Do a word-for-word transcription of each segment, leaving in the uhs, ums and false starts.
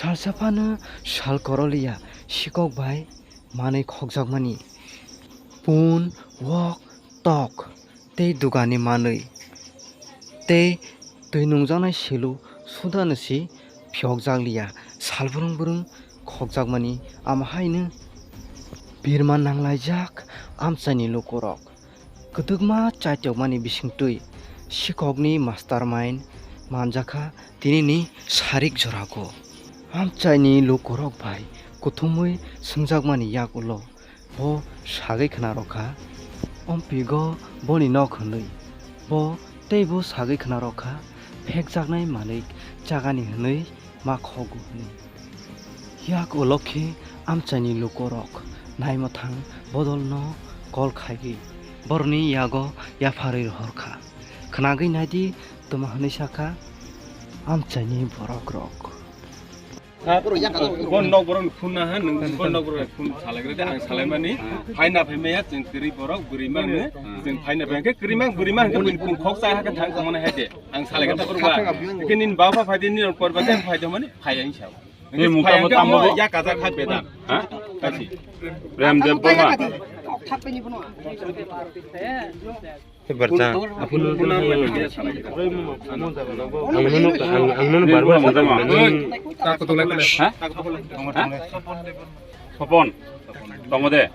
Salsa phano sal koroliya, sikok bai manwi khokjakmani. Pun, wok, tok, tei dugani manwi, tei twi nungjaknai selu sudano si phiyokjak liya, sal brung brung khokjakmani. Ama haino birma nanglaijak amchaini lukurok. Kwdwkma chaitokmani bisingtwi sikokni mastermind manjakha tinini sarik jorago. Amchaini lukurok bai kuthumwi swngjakmani yak ulo bo sagwi khna rwkha, "Ompigo boni nok," hwnwi. Bo teibo sagwi khna rwkha, phekjaknai manwi chagani hwnwi ma khogo hwnwi. Yak ulo khe amchaini lukurok naimwthang bodolno kol khaiwi borokni yago yapharwi rohorkha. Khnagwi naidi, tuma hwnwi sakha amchaini borokrok. Bon nok borok phone na ha, nwng bon nok borok phone salai de, ang salaimani, phaina phaimaya, chwng kwrwi borok, bwrwi mang, chwng phaina phai khe kwrwi mang, bwrwi mang, khe bini phone khok chai ha khe thang tongmani hai de, ang salai khe ta borok ba, khe nini baba phai de, nini porba de phai de mani, phai ang sao. Ni mukha mo tamo ya kaza kha bedan. Ha? Kasi. Ramdev Burma. Barcha, aphuru ang nono, ang, ang nono bar bar sa. Ha? Ha? Sopon. Tongode.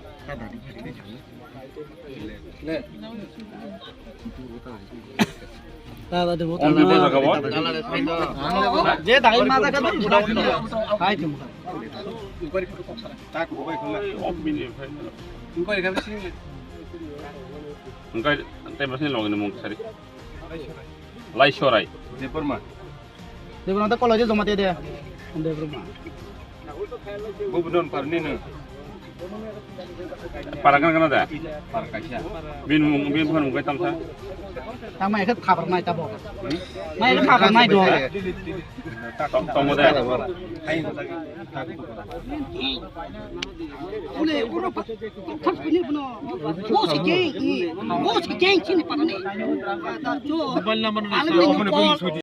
Tala de bo, tala. Je dai ma da ka dai. Hai tu. Engkai tei bwsani logi ni mung sari. Laisorai. Debbarma. Debbarma ta college joma te de. Debbarma. Bo budon parni no. Para kan kana da? Para kaisa. Bin mung, bin bukan mung kai tamsa. Tama ekhe khabar nai tabo. Mai ekhe khabar nai do. Tong, tong mo da. Ule, uro pa, thap kuni bono. Bo se ke, bo se ke chini pa ni. Mobile number ni.